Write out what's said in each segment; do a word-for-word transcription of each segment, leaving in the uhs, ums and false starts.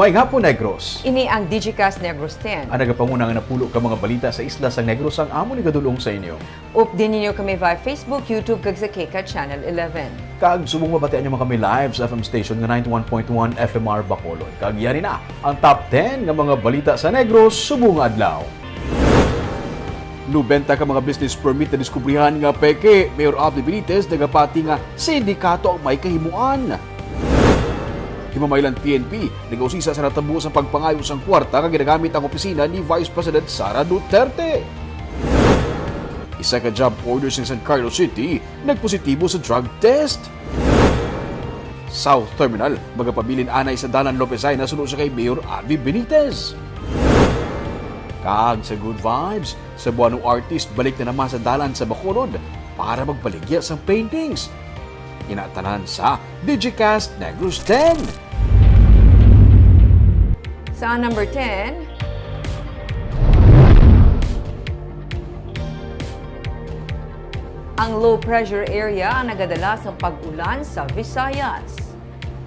Maayong hapon, Negros. Ini ang Digicast Negros ten. Ang nagapanguna nga napulo ka mga balita sa isla sang Negros ang amon igadul-ong sa inyo. Updi ninyo kami via Facebook, YouTube, kag sa KCAT Channel eleven. Kag subong mabatian nyo man kami live sa F M station nga ninety-one point one F M R Bacolod. Kag yari na ang top ten nga mga balita sa Negros subong nga adlaw. Nobenta ka mga business permit na diskubrihan nga peke, Mayor Abby Benitez nagapati nga sindikato ang may kahimuan. Himamaylan P N P, nagausisa sa natabo sa pagpangayo sang kwarta nga ginagamit ang opisina ni Vice President Sara Duterte. Isa ka job order sa San Carlos City nagpositibo sa drug test. South Terminal, magapabilin anay sa dalan Lopez Aina suno sa kay Mayor Abby Benitez. Kag sa Good Vibes, Cebuano artist balik na naman sa dalan sa Bacolod para magbaligya sang paintings. Ina tanan sa Digicast Negros ten. Sa number ten, ang low pressure area ang nagadala sa pag-ulan sa Visayas.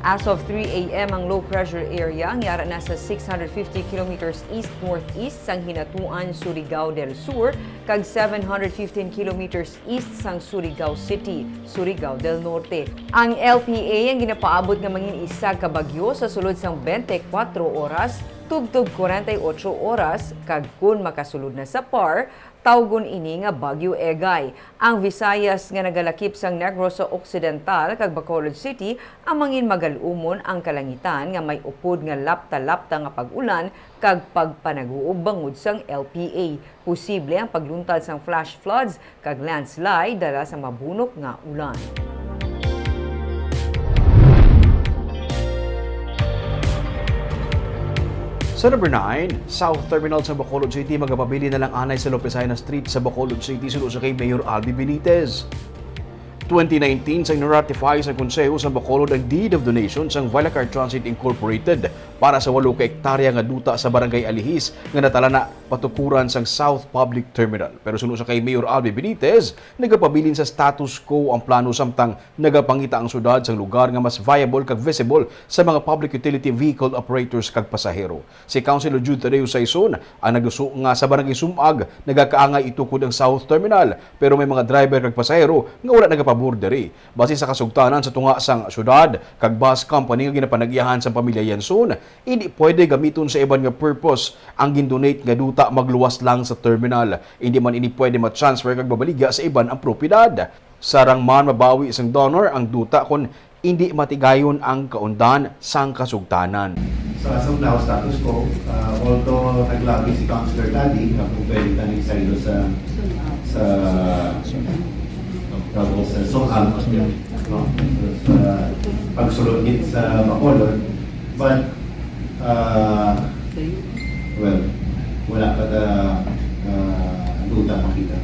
As of three a m, ang low pressure area ang yara na sa six hundred fifty kilometers east-northeast sang Hinatuan, Surigao del Sur, kag seven hundred fifteen kilometers east sang Surigao City, Surigao del Norte. Ang L P A ang ginapaabot nga mangin isa ka bagyo sa sulod sang twenty-four oras, tubtob forty-eight oras, kag kon makasulod na sa par, tawgon ini nga Bagyo Egay. Ang Visayas nga nagalakip sang Negros Occidental kag Bacolod City ang mangin magal-umon ang kalangitan nga may upod nga lapta-lapta nga pag-ulan kag pagpanaguob bangod sang L P A. Posible ang pagluntad sang flash floods kag landslide dala sa mabunok nga ulan. Sa number nine, South Terminal sa Bacolod City magapabilin na lang anay sa Lopez Aina Street sa Bacolod City suno sa kay Mayor Abby Benitez. Twenty nineteen, sang niratify sa Konseho sa Bacolod ang Deed of Donation sang Vilacar Transit Incorporated para sa walo ka ektarya nga duta sa Barangay Alihis nga natala na patukuran sang South Public Terminal. Pero suno sa kay Mayor Abby Benitez, nagapabilin sa status quo ang plano samtang nagapangita ang syudad sang lugar nga mas viable kag visible sa mga public utility vehicle operators kag pasahero. Si Councilor Jude Tadeo Saison ang nagduso nga sa Barangay Sumag nagakaangay itukod ang South Terminal, pero may mga driver kag pasahero nga wala nagapabor diri. Base sa kasugtanan sa tunga sang syudad kag bus company nga ginapanag-iyahan sang pamilya Yanson, hindi pwede gamiton sa iban nga purpose ang gindonate nga duta magluwas lang sa terminal. Hindi man ini pwede ma-transfer kag mabaligya sa iban ang propiedad. Sarang man mabawi sang donor ang duta kon indi matigayon ang kaundan sang kasugtanan. So, as of now, status quo, uh, although naglabi si Councilor Daddy nga kung pwede ka nagsaylo sa, sa, tawag sa Song Al, no? Sa pagsulod gid sa Bacolod, but, uh, well, wala pa ta, uh, duta makita.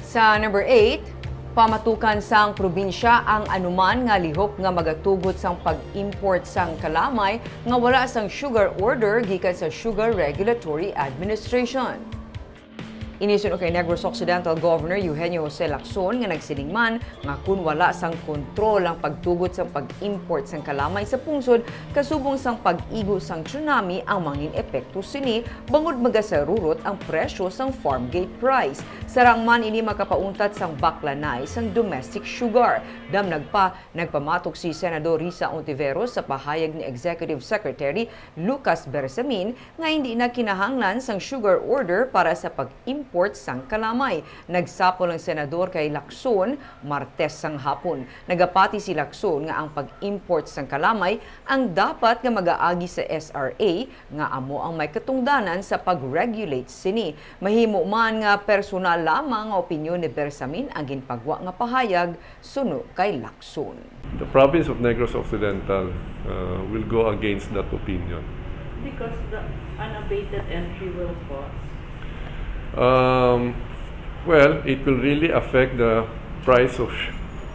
Sa number eight, pamatukan sang probinsya ang anuman nga lihok nga magatugot sang pag-import sang kalamay nga wala sang sugar order gikan sa Sugar Regulatory Administration. Ini suno kay Negros Occidental Governor Eugenio Jose Lacson nga nagsiling man nga kon wala sang kontrol ang pagtugot sang pag-import sang kalamay sa pungsod, kasubong sang pag-igo sang tsunami ang mangin epekto sini, bangod magasarurot ang presyo sang farm gate price. Sarang man ini makapauntat sang baklanay sang domestic sugar. Damnag pa, nagpamatok si Senador Risa Ontiveros sa pahayag ni Executive Secretary Lucas Bersamin nga hindi na kinahanglan sang sugar order para sa pag-import sang kalamay. Nagsapol ang senador kay Lacson Martes sang hapon. Nagapati si Lacson nga ang pag-import sang kalamay ang dapat nga magaagi sa S R A, nga amo ang may katungdanan sa pag-regulate sini. Mahimo man nga personal lamang nga opinyon ni Bersamin ang ginpagwa nga pahayag suno kay Lacson. The province of Negros Occidental uh, will go against that opinion. Because the unabated entry will cause? Um, well, it will really affect the price of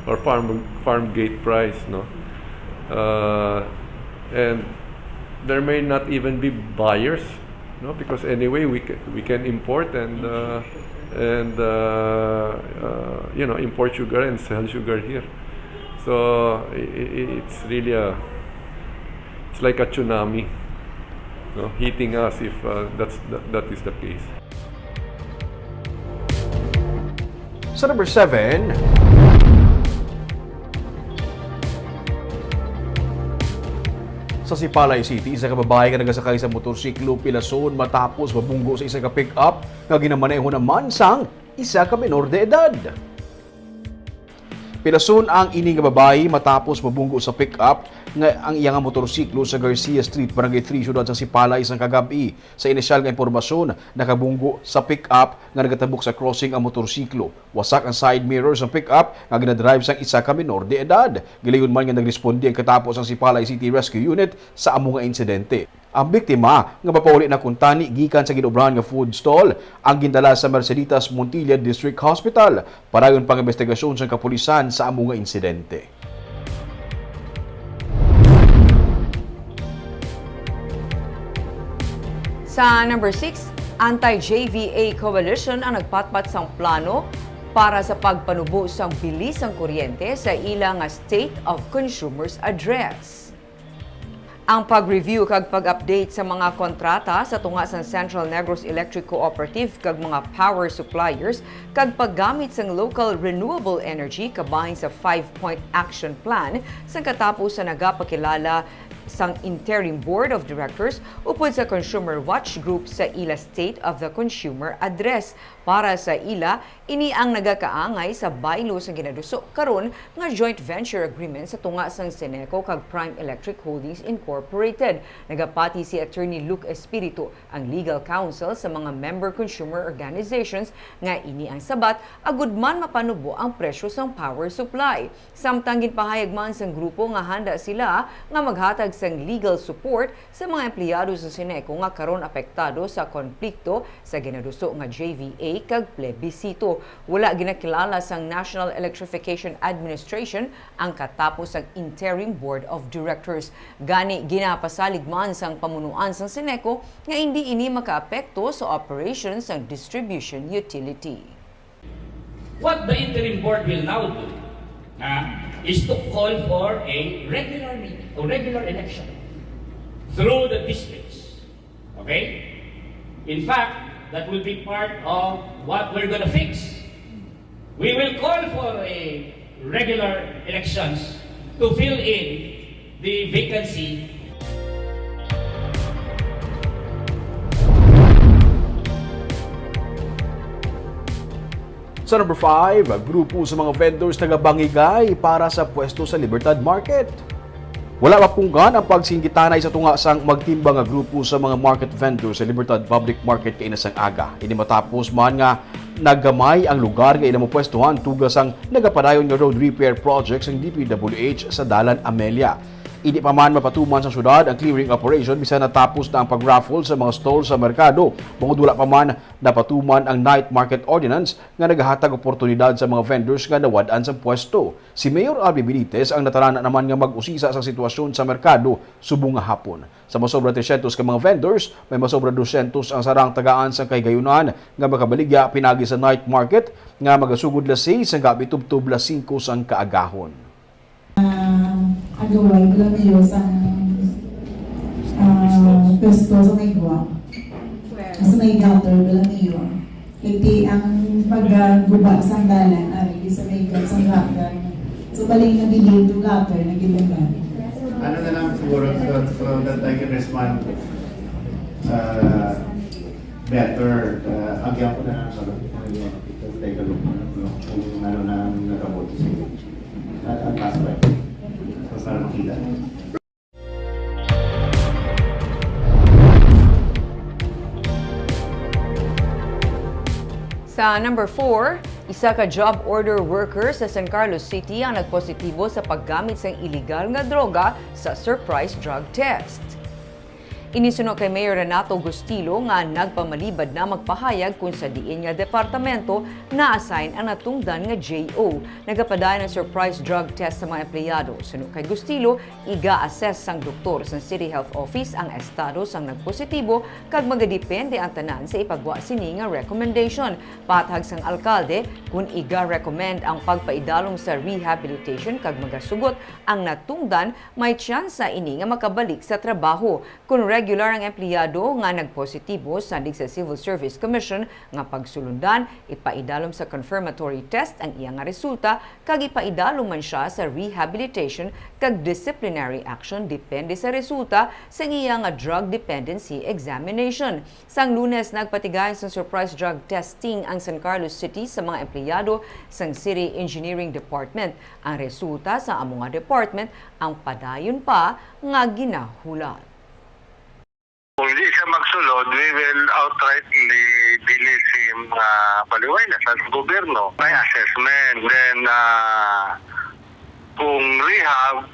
or farm farm gate price, no? Uh, and there may not even be buyers, no? Because anyway, we can, we can import and uh, and uh, uh, you know, import sugar and sell sugar here. So i- i- it's really a, it's like a tsunami, no, hitting us if uh, that's that, that is the case. Sa number seven, sa Sipalay City, isa ka babayi nga nagasakay sa motorsiklo pilason matapos mabunggo sa isa ka pick-up nga ginamaneho naman sang isa ka menor de edad. Pilason ang ini nga babayi matapos mabunggo sa pick-up nga ang iya nga motorsiklo sa Garcia Street, Barangay three, siyudad sa Sipalay, sang kagab-i. Sa inisyal nga impormasyon, nakabunggo sa pick-up nga nagatabok sa crossing ang motorsiklo. Wasak ang side mirror sang pick-up nga ginadrive sang isa ka menor de edad. Gilayon man nga nagresponde ang katapo sang Sipalay City Rescue Unit sa amo nga insidente. Ang biktima, nga mapauli na kuntani gikan sa ginobrahan nga food stall, ang gindala sa Merceditas Montilla District Hospital. Padayon pa ang investigasyon sang kapulisan sa amo nga insidente. Sa number six, Anti-J V A Coalition ang nagpatpat sang plano para sa pagpanubo sang bilis sang kuryente sa ila nga State of Consumers Address. Ang pag-review kag pag-update sa mga kontrata sa tunga sang Central Negros Electric Cooperative kag mga power suppliers kag paggamit sang local renewable energy kabahin sa five-point action plan sang katapo sa nagapakilala sang Interim Board of Directors upod sa Consumer Watch Group sa ila State of the Consumer Address. Para sa ila, ini ang nagakaangay sa baylo sang ginaduso karon nga joint venture agreement sa tunga sang Ceneco kag Prime Electric Holdings Incorporated. Nagapati si Attorney Luke Espiritu, ang legal counsel sa mga member consumer organizations, nga ini ang sabat agud man mapanubo ang presyo sang power supply. Samtang ginpahayag man sang grupo nga handa sila nga maghatag sang legal support sa mga empleyado sa Ceneco nga karon apektado sa konplikto sa ginaduso nga J V A kag plebisito. Wala ginakilala sang National Electrification Administration ang katapo sang Interim Board of Directors. Gani, ginapasalig man sang pamunuan sang Ceneco nga indi ini makaapekto sa operation sang distribution utility. What the interim board will now do, ah, is to call for a regular meeting, a regular election through the districts. Okay? In fact, that will be part of what we're gonna fix. We will call for a regular elections to fill in the vacancy. Sa number five, grupo sa mga vendors nagabangigay para sa pwesto sa Libertad Market. Wala mapunggan ang pagsingitanay sa tunga sang magtimbang nga grupo sa mga market vendors sa Libertad Public Market kaina sang aga. Ini matapos man nga nagamay ang lugar nga ila mapwestuhan tuga sang nagapadayon nga road repair project sang D P W H sa Dalan Amelia. Indi pa man mapatuman sa syudad ang clearing operation bisan natapos na ang pag-raffle sa mga stall sa merkado, bangod wala pa man napatuman ang night market ordinance nga nagahatag oportunidad sa mga vendors nga nawad-an sang pwesto. Si Mayor Albee Benitez ang natalana naman nga mag-usisa sa sitwasyon sa merkado subong nga hapon. Sa masobra trescientos ka mga vendors, may masobra dosyentos ang sarang tagaan sang kahigayunan nga makabaligya pinagi sa night market nga magasugod las seis sang gab-i tubtob las singko sang kaagahon. Ah, agaway, wala mayo sa, ah, pwesto sa may guwa. Sa may gutter, wala mayo. Kay ti ang pagguba sa dalan, ari, sa may gu-, sa gutter. So, bali, nabilin to gutter, nagilagan. Ano na lang siguro, so, so that I can respond uh, better. Uh, agyan ko na lang sa take a look, no? Kung ano na ang natabo sa inyo. At ang password. So, para makita. Sa number four, isa ka job order worker sa San Carlos City ang nagpositibo sa paggamit sang iligal nga droga sa surprise drug test. Ini suno kay Mayor Renato Gustilo nga nagpamalibad na magpahayag kung sa diin nga departamento na-assign ang natungdan nga J O. Nagapadayon ang surprise drug test sa mga empleyado. Suno kay Gustilo, iga-assess sang doktor sang City Health Office ang estado sang nagpositibo kag magadepende ang tanan sa ipagwa sini nga recommendation. Pathag sang alkalde, kun iga-recommend ang pagpaidalom sa rehabilitation kag magasugot ang natungdan, may tsansa ini nga makabalik sa trabaho. Kon regular ang empleyado nga nagpositibo, sandig sa Civil Service Commission nga pagsulundan, ipaidalom sa confirmatory test ang iya nga resulta kag ipaidalom man sia sa rehabilitation kag disciplinary action depende sa resulta sang iya nga drug dependency examination. Sang Lunes, nagpatigayon sang surprise drug testing ang San Carlos City sa mga empleyado sang City Engineering Department. Ang resulta sa amo nga department ang padayon pa nga ginahulat. Kung di siya magsulod, we will outrightly delist him nga paliway na sa gobyerno. May assessment. Then, ah, kung rehab,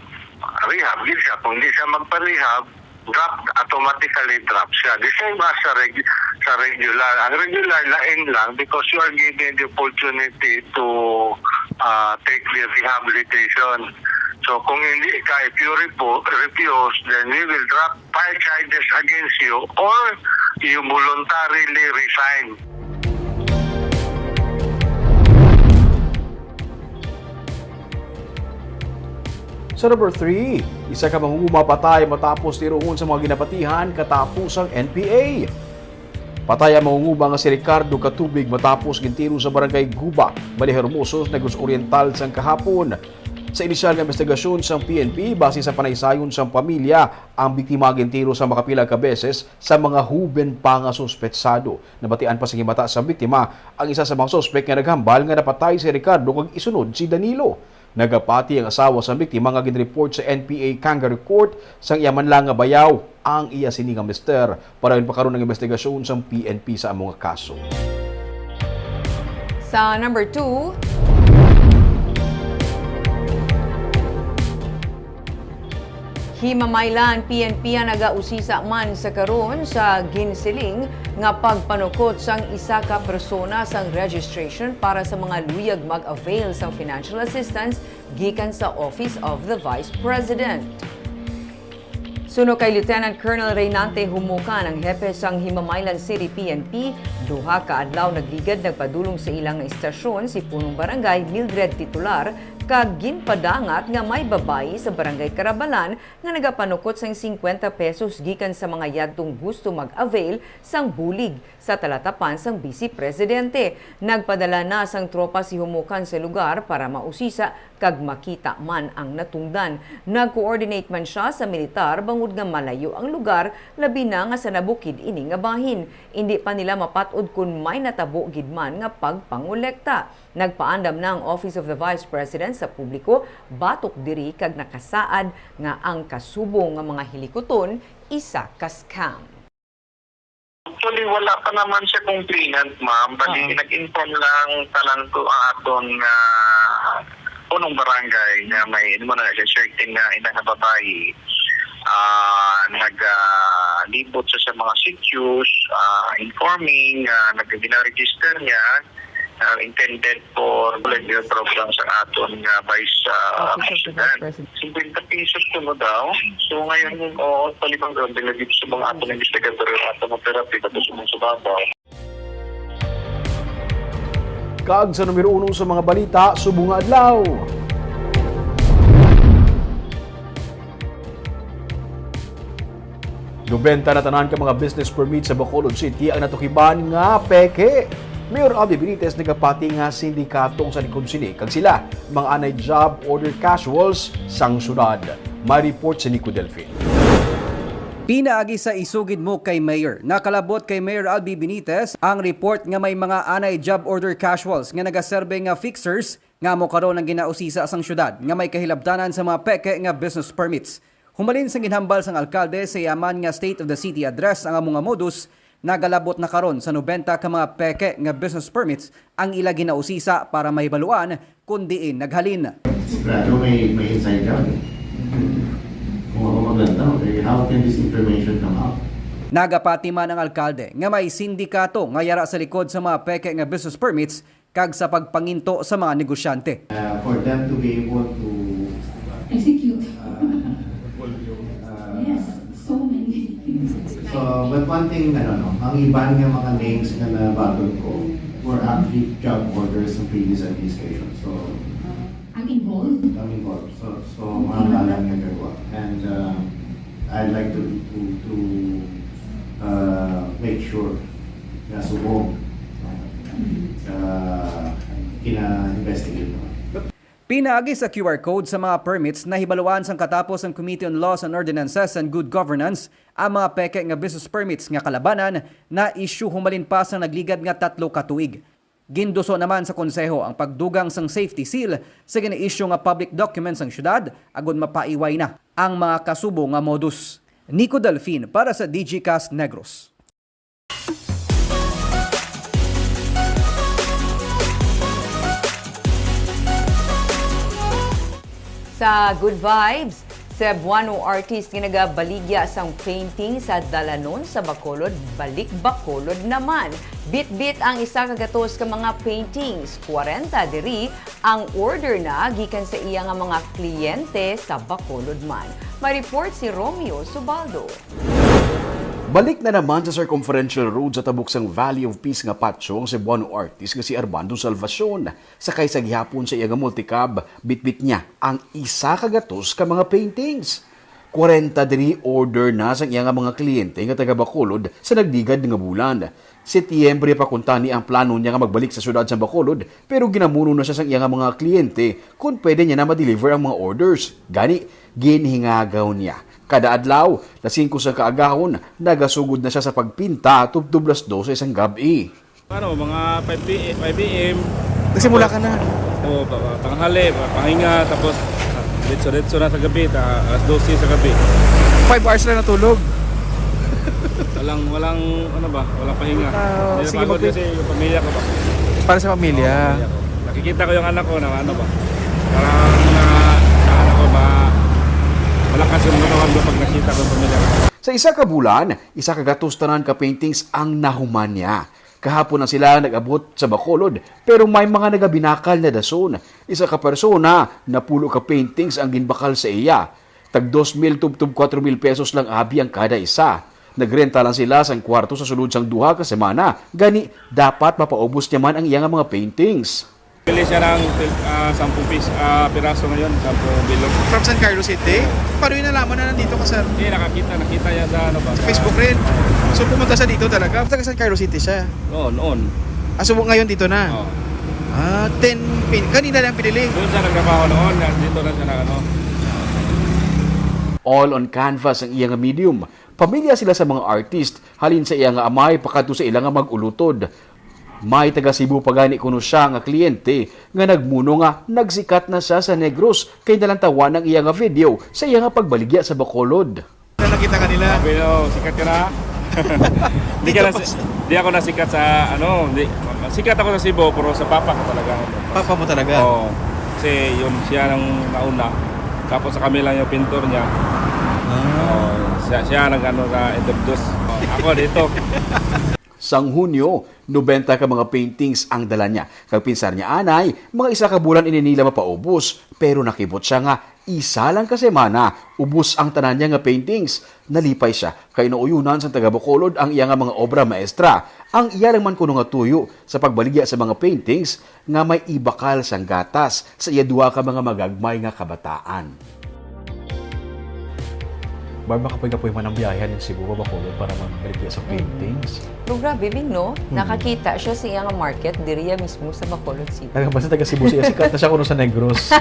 rehab din siya. Kung di siya magpa-rehab, drop, automatically drop siya. The same as sa, reg- sa regular. Ang regular, lain lang because you are given the opportunity to uh, take the rehabilitation. So kung hindi ka, if you repo- refuse, then we will drop, file charges against you, or you voluntarily resign. Sa number three, isa ka mangunguma patay matapos tiruon sa mga ginapatihan katapusang N P A. Patay ang mangunguma nga si Ricardo Katubig matapos gintiro sa barangay Guba, Balihermoso, Negros Oriental sang kahapon. Sa inisyal nga investigasyon sang P N P, base sa panaysayon sang pamilya, ang biktima gintiro sa makapila ka beses sa mga huben pa nga suspetsado. Nabatian pa sa ginbata sang biktima ang isa sa mga suspek nga naghambal nga napatay si Ricardo kag isunod si Danilo. Nagapati ang asawa sang biktima nga ginreport sa N P A Kangaroo Court sang iya man lang nga bayaw ang iya sini nga mister. Padayon pa karon ang investigasyon sang P N P sa amo nga kaso. Sa number two, Himamaylan, P N P ang nagausisa man sa karon sa ginsiling nga pagpanukot sang isa ka persona sang registration para sa mga luyag mag-avail sang financial assistance gikan sa Office of the Vice President. Suno kay Lieutenant Colonel Reynante Humukan, ang hepe sang Himamaylan City P N P, duha ka adlaw nagligad nagpadulong sa ila nga istasyon si Punong Barangay Mildred Titular kag ginpadangat nga may babayi sa Barangay Carabalan nga nagapanukot sang singkwenta pesos gikan sa mga yadtong gusto mag-avail sang bulig sa talatapan sang Bise Presidente. Nagpadala na sang tropa si Humukan sa lugar para mausisa kag makita man ang natungdan. Nag-coordinate man sia sa militar bangod nga malayo ang lugar, labi na nga sa nabukid ini nga bahin. Indi pa nila mapat-od kon may natabo gid man nga pagpangolekta. Nagpaandam na ang Office of the Vice President sa publiko batok diri kag nakasaad nga ang kasubong nga mga hilikuton isa ka scam. Actually, wala pa naman siya complainant, ma'am. Bali, nag-inform lang tanan ko ang aton nga punong barangay nga may, ano mo na, certain nga ina nga babayi. Ah, nag-libot sa, sa mga sitios, ah, informing, ah, nag-register niya, ah, intended for volunteer program sa aton nga vice, ah, president. Singkwenta pesos kuno daw. So ngayon, oo, palibang daw, binagid sa mga aton investigador, aton nga therapy, tapos sa mga subabaw. Kag sa numero uno sa mga balita subong nga adlaw. Nobenta na tanan ka mga business permit sa Bacolod City ang natukiban nga peke. Mayor Abby Benitez nagapati nga sindikato ang sa likod sini kag sila mga anay job order casuals sang syudad. May report si Nico Delfin. Pinaagi sa isugid mo kay Mayor, nakalabot kay Mayor Albi Benitez ang report nga may mga anay job order casuals nga nagaserbe nga fixers nga amo karon ang ginausisa sang syudad nga may kahilabtanan sa mga peke nga business permits. Humalin sang ginhambal sang alkalde sa iya man nga State of the City Address ang amo nga modus, nagalabot na karon sa nobenta ka mga peke nga business permits ang ila ginausisa para mahibaluan kon diin naghalin. Sigurado may, may inside job eh. Kung ako magla- No, eh, how can this information come out? Nagapati man ang alkalde nga may sindikato nga yara sa likod sa mga peke nga business permits kag sa pagpanginto sa mga negosyante. Uh, for them to be able to Execute. Uh, uh, Yes, so many. So, but one thing, ano, no, ang iban nga mga names nga nabaton ko were actually job orders ng previous administration. So, Ang involved? Ang involved. So, so, mga dalan nga gagawa. And, uh, I'd like to, to, to, uh, make sure na subong, uh, kina-investigate naman. Pinaagi sa Q R code sa mga permits, nahibaluan sang katapos ang Committee on Laws and Ordinances and Good Governance ang mga peke nga business permits nga kalabanan na issue humalin pa sang nagligad nga tatlo ka tuig. Ginduso naman sa konseho ang pagdugang sang safety seal sa gina-issue nga public documents sang syudad, agod mapaiway na ang mga kasubo nga modus. Nico Delfin para sa D G Cast Negros. Sa Good Vibes, Cebuano artist nga nagabaligya sang painting sa dalanon sa Bacolod, balik Bacolod naman. Bitbit ang isa ka gatos ka mga paintings, kwarenta diri ang order na gikan sa iya nga mga kliyente sa Bacolod man. May report si Romeo Subaldo. Balik na naman sa Circumferential Road sa tabok sang Valley of Peace nga patio ang Cebuano artist nga si Armando Salvacion. Sakay sa gihapon sa iya nga multicab, bitbit niya ang isa ka gatos ka mga paintings. Kwarenta diri order na sang iya nga mga kliyente nga taga Bacolod sa nagligad nga bulan. Setyembre pa kuntani ang plano niya nga magbalik sa siyudad sa Bacolod, pero ginamuno na siya sang iya nga mga kliyente kon pwede niya na ma-deliver ang mga orders. Gani, ginhingagaw niya. Kada adlaw, las singko sa kaagahon, nagasugod na siya sa pagpinta tubtob las dose sang gab-i. Ano, mga five P M, five A M. Nagsimula ka na? Oo, pa, pa, tanghali, pa, pahinga, tapos, ah, diretso-diretso na sa gabi, ta, alas dose sa gabi. Five hours lang natulog? Walang, walang, ano ba, walang pahinga. Ah, hindi sige, napagod mag- kasi yung pamilya ko ba? Para sa pamilya? Oo, pamilya ko. Nakikita ko yung anak ko na ano ba, parang, ah, ano ko ba, malakas yung katawan ko pag nakita ko yung pamilya ko. Sa isa ka bulan, isa ka gatos tanan ka paintings ang nahuman niya. Kahapon na sila nag-abot sa Bacolod, pero may mga nagabinakal na dason. Isa ka persona, napulo ka paintings ang ginbakal sa iya. Tag dos mil tubtob kuwatro mil pesos lang abi ang kada isa. Nagrenta lang sila sang kwarto sa sulod sang duha ka semana, gani dapat mapaubos niya man ang iya nga mga paintings. Bili siya ng, ah, sampung pis-, ah, piraso ngayon, sampung bilog. From San Carlos City? Paano yun nalaman na nandito ka, sir? Hindi, nakakita, nakita niya sa ano ba, Sa sa Facebook rin? So, pumunta siya dito talaga? Taga San Carlos City siya? Oo, noon. Ah, so ngayon dito na? Oo. Ah, then, pin-, kanina lang pinili? Doon siya nagtrabaho noon, na-, dito na siya na ano. All on canvas ang iya nga medium. Pamilya sila sa mga artist, halin sa iya nga amay pakadto sa ila nga mag-ulutod. May taga Cebu pa gani kuno siya nga kliyente nga nagmuno nga nagsikat na siya sa Negros kay nalantawan ang iya nga video sa iya nga pagbaligya sa Bacolod. Ano nakita ka nila? Sabi, "Oh, sikat ka na." Di Dito ka na pa si-, sa di ako nasikat sa, ano, di, sikat ako sa Cebu, pero sa papa ko talaga. Papa mo talaga? Oo. Kasi yun, siya nang nauna. Tapos sa kami lang yung pintor niya. Ah. Oo, siya, siya nag-ano na introduce. Ako dito. Sang Hunyo, nobenta ka mga paintings ang dala niya. Kag pinsar niya anay, mga isa ka bulan ini nila mapaubos. Pero nakibot siya nga isa lang ka semana, ubos ang tanan niya nga paintings. Nalipay siya kay nauyonan sang taga Bacolod ang iya nga mga obra maestra. Ang iya lang man kuno nga tuyo sa pagbaligya sa mga paintings nga may ibakal sang gatas sa iya duha ka mga magagmay nga kabataan. Barba, kapoy-kapoy man ang biyahe halin Cebu pa Bacolod para magbaligya sa Mm. paintings. Pero grabe, Bing, no? Mm. Nakakita siya sa iya nga market, diriya mismo sa Bacolod City. Talaga, basta taga Cebu siya, sikat na siya kuno sa Negros.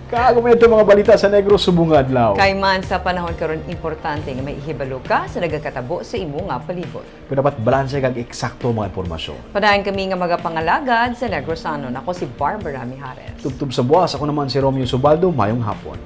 Kaago man ito mga balita sa Negros subong nga adlaw. Kay man sa panahon karon, importante nga may ihibalo ka sa nagakatabo sa imo nga palibot. Kung dapat balanse kag eksakto ang mga impormasyon. Padayon kami nga magapangalagad sa Negrosanon. Ako si Barbara Mijares. Tubtob sa buwas, ako naman si Romeo Subaldo. Mayong hapon.